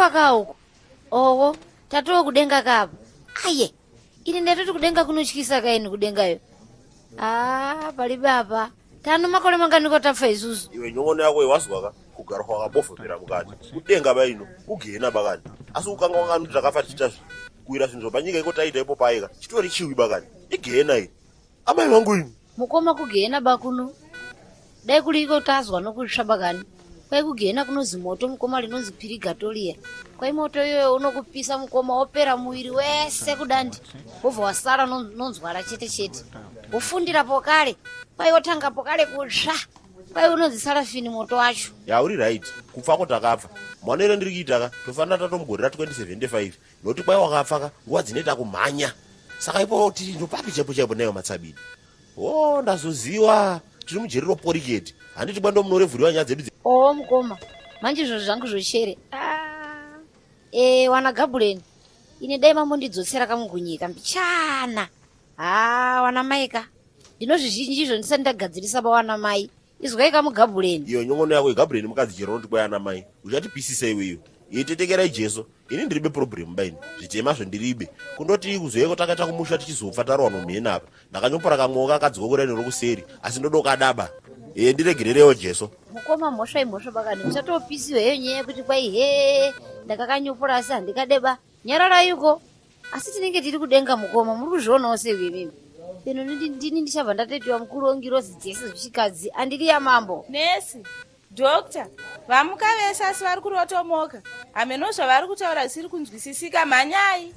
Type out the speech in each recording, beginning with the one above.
Kufa ka uku. Owo, tatoo kudenga kapa. Aye. Ini ndatoti kudenga kunotyisa kaini kudengayo. Ah, palibe apa. Tano makore manganiko tafa isusu. Iwe nyongono yako iwazwa ka kugara kwakabofomera mukati. Kudenga baino, kugehena bakani. Asi ukanga wangani kuti takafa tichiita zvi. Kuira zvinhu zvapanyika iko taita ipo paika. Chitori chiwi bakani. Igehena iri. Amai vangu imi. Mukoma kugehena bakuno. Dai kuri iko tazwa nokutsva bakani. Kwai kugehena kunozi moto mukoma linonzi pirigatoria. Kwai moto iyoyo unokupisa mukoma wopera muviri wese kudandi. Wobva wasara nonzwara chete chete. Wofundira pokale. Kwai wotanga pokale kutsva. Kwai unonzi sarafini moto wacho. Ya uri right. Kupfa ko takapfa. Maonero ndiri kuita ka tofanira tatomugorera 2075 nokuti kwai wakapfa ka nguva dzinoita kumhanya. Saka ipo tiri ndopapi chaipo chaipo nayo matsabidi. Oh ndazoziwa tiri mujeri roporiketi. Handiti bwando munorevhuriwa nyaya dzedu. Oh mukoma. Manje izvo zvangu zvochere. Ah. Eh wana gabuleni. Ine dai mamondidzotsera kamugunyika mbichana. Haa wana mai ka. Ndinozvizhinji izvo ndisati ndagadzirisa bawana mai. Izwai kamugabuleni. Iyo nyongono yako igabuleni mukadzi chero unoti kwai ana mai. Uchatipisisa iwe iyo. Itetekerai Jesu. Ini ndiribe problem baini. Zvitema zvo ndiribe. Kundoti kuzoyeko takaita kumusha tichizopfa tarowa nomhena apa. Ndakanyopora kamwoka kadzokora nerokuseri asi ndodokadaba. Ee ndiregererewo Jesu. Mukoma mhosva imhosva bakani. Musatopisiwa heyo nyaya yekuti kwai he ndakakanyopora asi handikadeba. Nyararai uko. Asi tinenge tiri kudenga mukoma muri kuzvionawo sei imimi. Peno ndini ndichabva ndatoitiwa mukuru wengirozi dzese zvichikadzi andiri yamambo. Nesi, doctor, vamuka vese asi vari kurotomoka. Hameno zvavari kutaura zvisiri kunzwisisika mhanyai.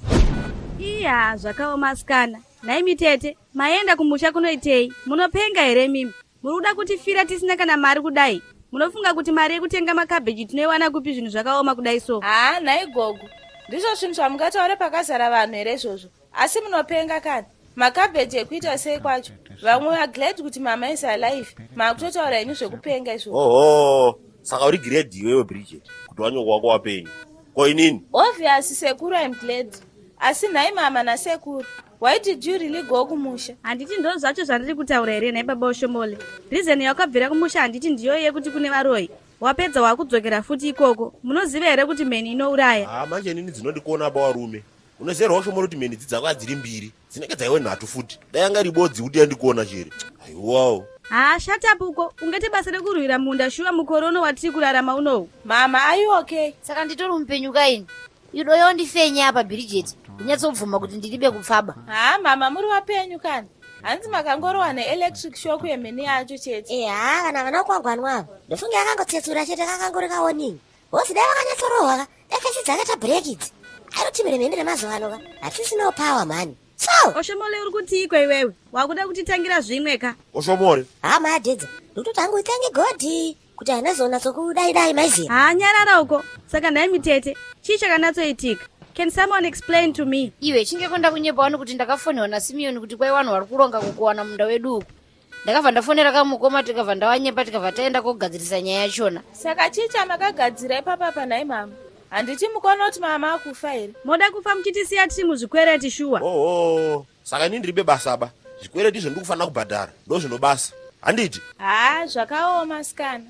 Iya, zvakaoma asikana. Nhaimi tete, maenda kumusha kunoitei? Munopenga here mimi? Muri kuda kutifira tisina kana mari kudai? Munofunga kuti mari yekutenga makabheji tinoiwana kupi zvinhu zvakaoma kudai so? Haa nhai gogo, ndizvo zvinhu zvamungataure pakazara vanhu here izvozvo? Asi munopenga kani? Makabheji ekuita sei kwacho? Vamwe are glad kuti mama is alive. Makutotaura henyu zvekupenga izvozvo. Oho, saka uri grade iwewe Bridget kuti wanyoko wako wapenyu. Ko inini? Obvious sekuru I'm glad. Asi nhai mama nasekuru, why did you really go kumusha? Handiti ndo zvacho zvandiri kutaura here nhai baba Oshomole? Reason yakabvira kumusha handiti ndiyo yekuti kune varoyi. Wapedza wakudzokera futi ikoko. Munoziva here kuti mheni inouraya? Ah, manje inini dzinondikona ba warume. Unoziva here Oshomole kuti mheni dzakauya dziri mbiri. Dzinenge dzaiwe nhatu futi. Dai yanga iri bodzi kuti yandikona chere. Aiwawo. Haa, shut up uko. Ungati basa rekurwira munda shuwa mukore uno watiri kurarama unowu. Mama, are you okay? Saka nditori mupenyu kaini. Idoyo ndifenye apa Bridget. Ndinyatsobvuma kuti ndiribe kupfaba. Haa mama muri wapenyu kani? Hanzi makangorohwa neelectric shock yemheni yacho chete. Eh, haa kana vana kwagwanwa ava ndofunge akangotsetsura chete kakangori kawarning hosi dai vakanyatsorohwa ka dai face dzakaita break idzi ainotimire mheni remazuva ano ka hatisisinawo power mhani so Oshomole uri kutiiko iwewe? Wakuda kutitangira zvimwe ka? Oshomole. Haa maadedza ndikutoti hangu thank God kuti hainazonatso-kudai dai maiziva. Haa nyarara uko. Saka nhai mitete, chii chakanatsoitika? Can someone explain to me? Iwe chinge kwenda kunyepa wani kuti ndakafonerwa naSimeoni kuti kwai vanhu vari kuronga kukuwana munda wedu uku. Ndakabva ndafonera kamukoma tikabva ndawanyepa tikabva taenda kogadzirisa nyaya yachona. Saka chii chamakagadzira ipapapa nhai mama? Handiti mukaona kuti mama akufa here? Moda kufa muchitisiya tiri muzvikwereti shuwa. Oho, saka inini ndiribe basa ba. Zvikwereti izvo ndikufanira kubhadhara. Ndo zvinobasa. Handiti? Haa zvakaoma sikana.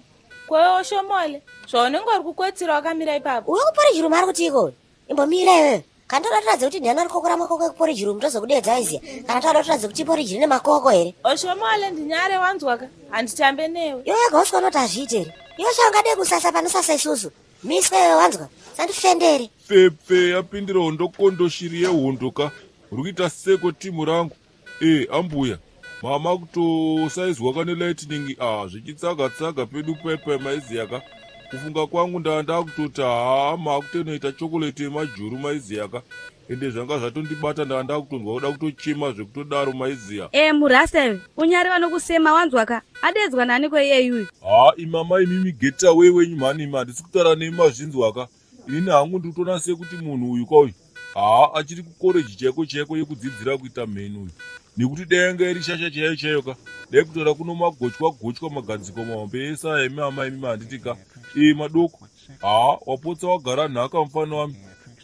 Kwewe Oshomole, zvaunenge uri kukotsira wakamira ipapo. Uyo kuporridge room ari kuti iko imbomira iwewe kana toda toratidza kuti ndiani ari kokora makoko ekuporridge room tozokudedza aiziya kana toda toratidza kuti porridge rine makoko here? Oshomole ndinyare wanzwaka, handitambe newe. Iwe wega usikaona kuti hazviiti here? Iwe chaungade kusasa panosasa isusu miswe iwe wanzwa sandifendere. Pfepfe yapindira hondokondo shiri yehondo ka uri kuita seko timu rangu e ambuya mama kutosaizwa kane lightning ah zvichitsaga tsaga pedu pepe maiziya ka kufunga kwangu ndaa ndakutoti haa makutonoita chocolate yemajuru maiziya ka ende zvanga zvatondibata ndaa ndakutonzwa kuda kutochema zvekutodaro maiziya. E murasta iwe, unyari vanokusema wanzwa ka? Adedzwa nani ko iyeyuyu? Haa imama imimi get away wenyu mhani imi handisi kutaura nemi mazvinzwa ka inini hangu ndiri kutoona sekuti munhu uyu kauyu haa achiri kukoreji chaiko chaiko yekudzidzira kuita mheni uyu nekuti dai yanga iri shasha chaiyo chaiyo ka dai kutaura kuno magochwa gochwa magadziko mahombe ese aya imi ama imi handiti ka ee madoko haa wapotsa wagara nhaka mufana wami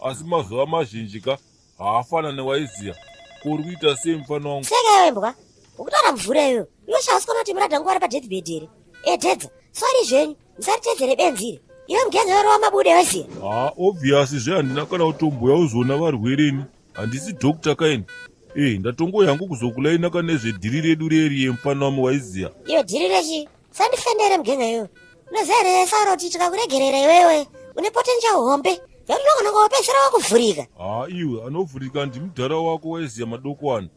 asi mazuva mazhinji ka haafanane waiziya ko uri kuita sei mufana wangu? Seka iwe mbwa ukutaura mvura iyoyo iwe chausi kuona kuti muradha nguva ari padeathbed here? Edhedza sorry zvenyu musatitedzere benzi iri. Iwe mugenge werova mabude waiziya. Haa obvious zve handina kana kutomboya kuzoona varwere ini. Handisi doctor kaini. Eh, ndatongoya hangu kuzokulaina ka nezvedhiri redu reri yemfana wami waiziya. Iwe dhiri rechi? Sandifendere mugenge iwe. Unoziva here Sauro kuti tikakuregerera iwewe une potential hombe zvekuti unogona kungopedzisira wakuvhurika. Haa iwe anovhurika ndimudhara wako waiziya madokwana.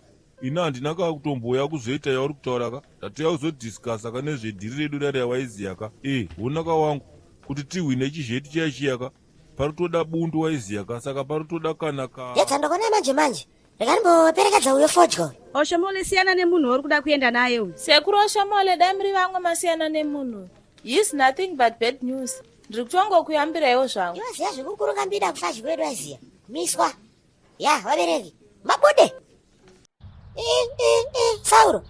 Ini handina ka kutombouya kuzoita yauri kutaura ka ndatouya kuzodiscussa ka nezvedhiri redu riya riya waiziya ka eh hona ka wangu kuti tihwine chizheti chiya chiya ka paritoda bundu waiziya ka saka paritoda kana ka Yedza ndokona manje manje. Rega ndimboperekedza uyo fodya uyo. Oshomole siyana nemunhu wauri kuda kuenda naye uyu. Sekuru Oshomole dai muri vamwe masiyana nemunhu uyu. He is nothing but bad news. Ndiri kutongokuyambiraiwo zvangu. Iwe ziya zvekukurunga mbida kufazhi kwedu aiziya. Miswa. Ya, vabereki. Mabude. I, i, i, Sauro.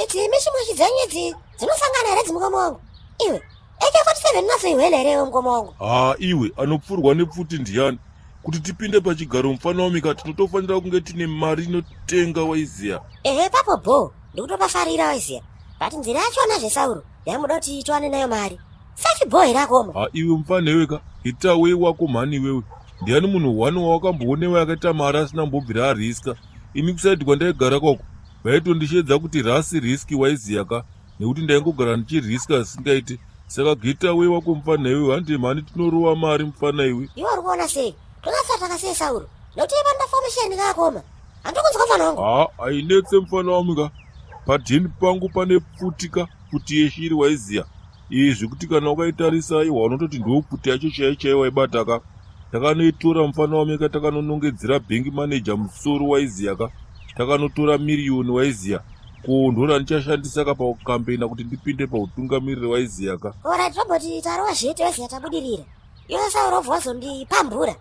Idzi mishimwishi dzenyu idzi dzinosangana here dzimukoma wangu? Iwe, AK47 unazoihwela here iwe mukoma wangu? Haa iwe anopfurwa nepfuti ndiyani? Kuti tipinde pachigaro mufana wamika tinotofanira kunge tine mari inotenga waiziya. Ehe papo bho, ndikutopafarira waiziya. But nzira yachona zveSauro yamuda kuti tiwane nayo mari. Safi bho here akoma? Ha iwe mufana iwe ka, ita wei wako mhani iwewe. Ndiani munhu one wawakamboonewa akaita mari asina kumbobvira ariska? Ini kusaidi kwandaigara kwako vaitondishedza kuti rasi riski waiziya ka nekuti ndaingogara ndichiriska zvisingaite. Saka get away wako mufana iwewe hande mhani tinorova mari mufana iwe. Iwe uri kuona sei? Tonatsa sei Sauro? Nekuti panoda formation ka akoma. Handikunzwa mfana wangu. Ha hainetse mfana wami ka. Padheni pangu pane pfuti ka, pfuti yeshiri waiziya. Iyi zvekuti kana ukaitarisa aiwa unototi ndiwo pfuti yacho chaiyo chaiyo waibata ka. Takanoitora mufana wameka takanonongedzera bank manager musoro waiziya ka. Takanotora miriyoni waiziya. Ko ndorandichashandisa ka pakukambena kuti ndipinde pautungamiriri waiziya ka. Alright tomboti tarova zvete waiziya tabudirira. Iwe Sauro wobva wazondipambura.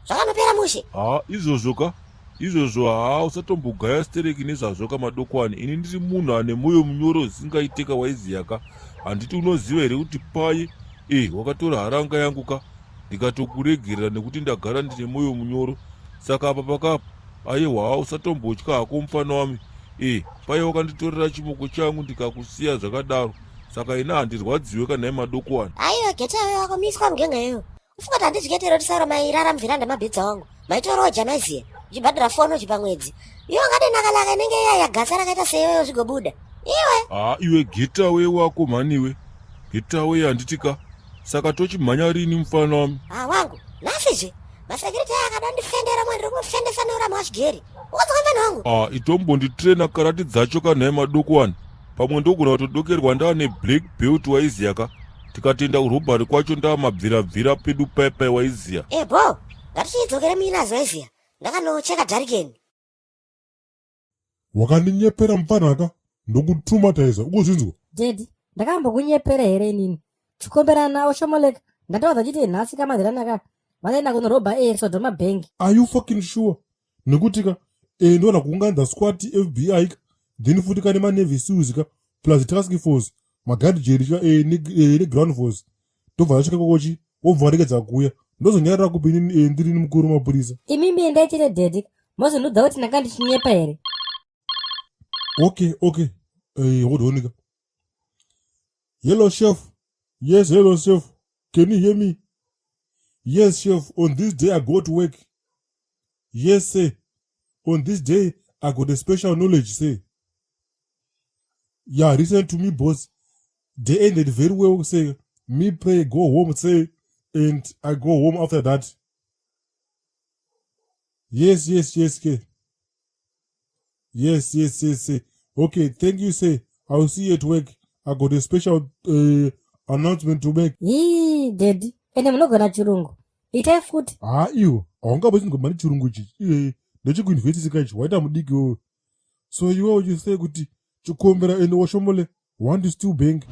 Zvakanopera mushe. Haa izvozvo ka. Izvozvo haa usatombogaya stereki nezvazvo ka madokwani ini ndiri munhu ane moyo munyoro zvisingaite ka waiziya ka handiti unoziva here kuti paye eh wakatora haranga yangu ka ndikatokuregerera nekuti ndagara ndine moyo munyoro saka apa pakapa ayewa haa usatombotya hako mufana wami eh paye wakanditorera chimoko changu ndikakusiya zvakadaro saka ini handirwadziwe ka nhai madokwani Aiwa getawe wako miswa mugenga iyoyo. Ufunga kuti handizviketero kuti Sauro mairara muvheranda mabhedza wangu. Maitoroja maiziya. Uchibhadhara foni uchipa mwedzi. Iwe ungade nakalaka inenge iya yagasa rakaita seiyoyo zvigobuda. Iwe. Haa iwe getaway wako mhani iwe. Getaway handiti ka. Saka tochimhanya rini mufana wami? Haa wangu. Nhasi zve. Masecurity aya akada kundifendera mwe ndiri kumufendesa neurama wachigeri. Ukanzwa mfana wangu? Ah itombonditrainer karate dzacho ka nhai madokwani. Pamwe ndogona kutodokerwa ndaane black belt waiziya ka. Tikatoenda kurobhari kwacho ndamabvirabvira pedu paya paya waiziya. Eh bho, ngatichidzokere muinazi waiziya. Ndakanocheka dharikeni. Wakandinyepera mupfanhaka ndokutuma taiza ukuzvinzwa? Daddy, ndakambokunyepera here inini? Chikomberana oshomoleka ndatovaza chiti nhasi kamadhirana ka vanoenda kunorobha air Sodoma Bank. Are you fucking sure? Nekuti ka eh ndoona kuunganidza squad FBI ka then futi kane ma Navy SEALs ka plus task force maguard jeri ka eh ne, eh, ne ground force tobva tasvika kokochi wobva waregedza kuuya ndozonyarara kupi inini eh, ndirini mukuru mapurisa. Imimi endai chete daddy mozondiudza kuti ndanga ndichinyepa here? Okay okay eh hold on ka. Hello chef. Yes hello chef. Can you hear me? Yes chef, on this day I go to work. Yes sir. On this day I got a special knowledge sir. Yeah, listen to me boss. They ended very well say me pray go home say and I go home after that. Yes, yes, yes, ke. Yes, yes, yes, sir. Okay, thank you, sir. I will see you at work. I got a special announcement to make. Hii, daddy, ende munogona chirungu. Itai futi. Haa iwo, haungabe chingoma nechirungu ichi. Iye, ndechekuuniversity ka ichi, waita mudiki iwewe. So iwe uchi say kuti chikombera ende washomole want to steal bank.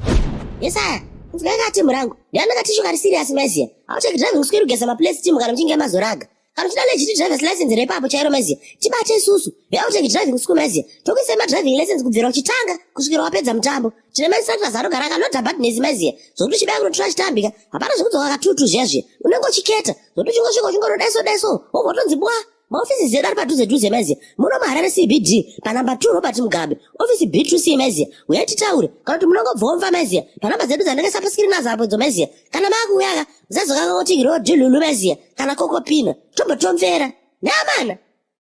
Yesaya, nzwai team rangu. Ndiani katishu kari serious maiziya. Haucheki driving school kugeza maplace team kana muchinge mazoraga. Kana uchida legit driver's license repapo chairo maiziya. Tibate isusu. Haucheki driving school maiziya. Tokuisai madriving license kubvira uchitanga kusvikira wapedza mutambo. Tine mainstructors anogara akanodha badness maiziya. Zvokuti uchibaya kunotora chitambika. Hapana zvekudzoka katutu zviya zviya. Unenge uchiketa. Zvokuti uchingosvika uchingono daiso daiso. Wobva watonzi bwa. Maofisi edu ari padhuze dhuze maiziya. Muno muHarare CBD panamba 2 Robert Mugabe, ofisi B2C maiziya. Uyai titaure kana kuti munongobvomva maiziya panamba dzedu dzandakaisa pasikiri nadzo apo idzo maiziya. Kana maakuuya ka musazokanganwa kuti road lulu maiziya kana kokopina. Tombotomvera. Neamana.